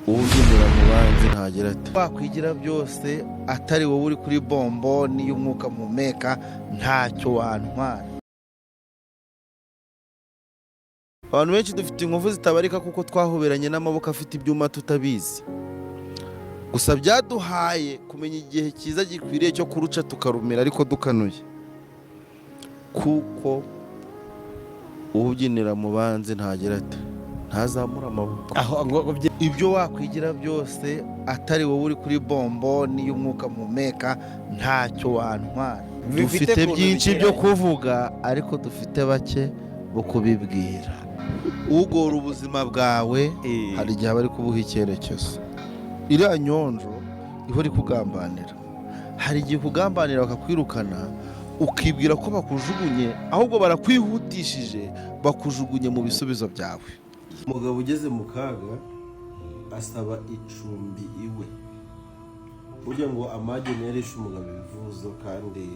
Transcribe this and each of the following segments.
Uwubyinira mu banzi ntagira ati wakwigira byose atari wowe uri kuri bombo niyo umwuka mpumeka ntacyo wantwara. Abantu benshi dufite inkovu zitabarika kuko twahoberanye n'amaboko afite ibyuma tutabizi. Gusa byaduhaye kumenya igihe cyiza gikwiriye cyo kuruca tukarumira ariko dukanuye, kuko uwubyinira mu banzi ntagira ati ntazamura amaboko. Aho ngo Ibyo wakwigira byose atari wowe uri kuri bombo niyo umwuka mpumeka ntacyo wantwara. Bifite Dufite ukuntu byinshi byo bigeranye. kuvuga ariko dufite bake bo kubibwira. Ugora ubuzima bwawe hari igihe aba ari kubuha icyerekezo. Iriya nyonjo ihora ikugambanira, hari igihe ukugambanira bakakwirukana, ukibwira ko bakujugunye, ahubwo barakwihutishije, bakujugunye mu bisubizo byawe. Umugabo ugeze mu kaga asaba icumbi iwe. Burya ngo amage niyo umugabo ibivuzo, kandi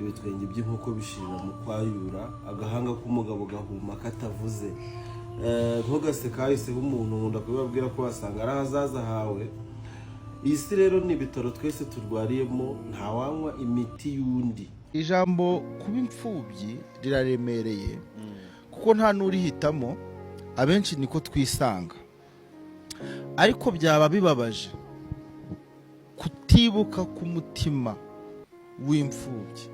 ibitwenge by'inkoko bishirira mu kwayura. Agahanga k'umugabo gahuma katavuze. Ntugase kahiseho umuntu. Nkunda kubibabwira ko wasanga ari ahazaza hawe. Iyi si rero ni ibitaro twese turwariyemo, ntawanywa imiti y'undi. Ijambo kuba imfubyi riraremereye kuko nta n'urihitamo, abenshi niko twisanga. Ariko byaba bibabaje kutibuka k'umutima w'imfubyi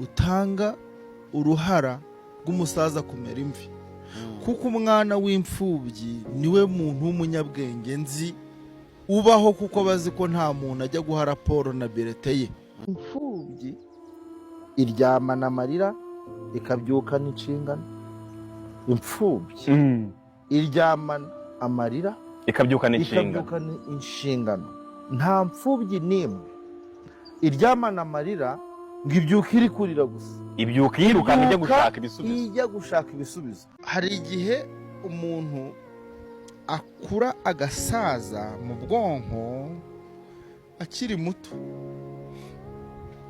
utanga uruhara rw'umusaza kumera imvi, kuko umwana w'imfubyi niwe muntu w'umunyabwenge nzi ubaho, kuko bazi ko nta muntu ajya guha raporo na berete ye. Imfubyi iryamana amarira ikabyukana inshingano. Imfubyi iryamana amarira ikabyukana inshingano. Ikabyukana inshingano. Nta mfubyi n'imwe iryamana amarira ngo ibyuke iri kurira gusa. Ibyuka yirukanka ijya Ibyuka gushaka ibisubizo. Ijya gushaka ibisubizo. Hari igihe umuntu akura agasaza mu bwonko akiri muto.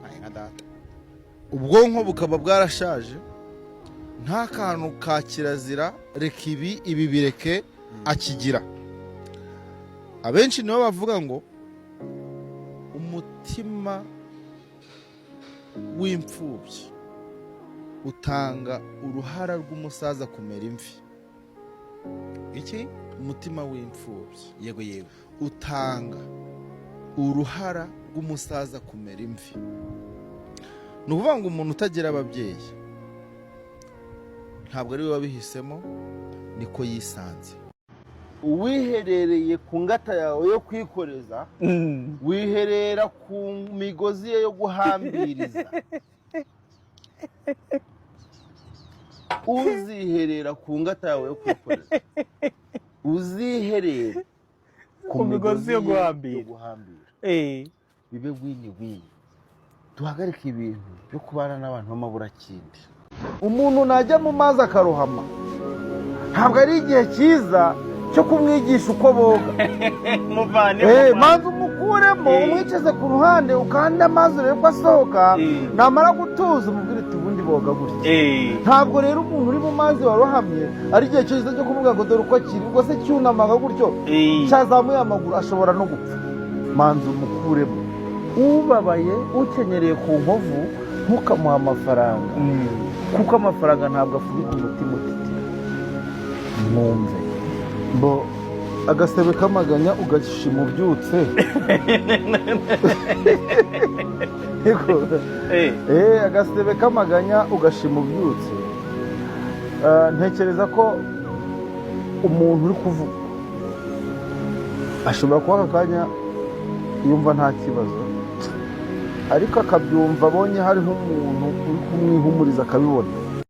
Ay, nka data, ubwonko bukaba bwarashaje, nta kantu ka kirazira, reka ibi, ibi bireke akigira. Abenshi nibo bavuga ngo umutima w'imfubyi utanga uruhara rw'umusaza kumera imvi. Iki? Umutima w'imfubyi Yego yego. utanga uruhara rw'umusaza kumera imvi. Ni ukuvuga ngo umuntu utagira ababyeyi ntabwo ari we wabihisemo, niko yisanze. Uwiherereye ku ngata yawe yo kwikoreza, wiherera ku migozi ye yo guhambiriza. Uziherera ku ngata yawe yo kwikoreza, uziherera Ku migozi yo ye guhambira. yo guhambira. Bibe wini wini, duhagarike ibintu byo kubana n'abantu b'amaburakindi. Umuntu najya mu mazi akarohama, ntabwo ari igihe cyiza cyo kumwigisha uko boga. Muvane. Manza umukuremo, umwicaze ku ruhande, ukande amazi urebe ko asohoka. Namara gutuza umubwire uti: "Ubundi boga gutya." Ntabwo rero umuntu uri mu mazi warohamye ari igihe cyiza cyo kuvuga ngo dore uko kiri. Ubwo se cyunamaga gutyo, cyazamuye amaguru, ashobora no gupfa. Manza umukuremo. Ubabaye ukenyereye ku nkovu, ntukamuhe amafaranga, kuko amafaranga ntabwo afubika umutima utitira. Mwumve bo agasebe k'amaganya ugashima ubyutse. Yego. Agasebe k'amaganya ugashima ubyutse. Ntekereza ko umuntu uri kuvuga ashobora kuba aka kanya yumva nta kibazo, ariko akabyumva abonye hariho umuntu uri kumwihumuriza akabibona.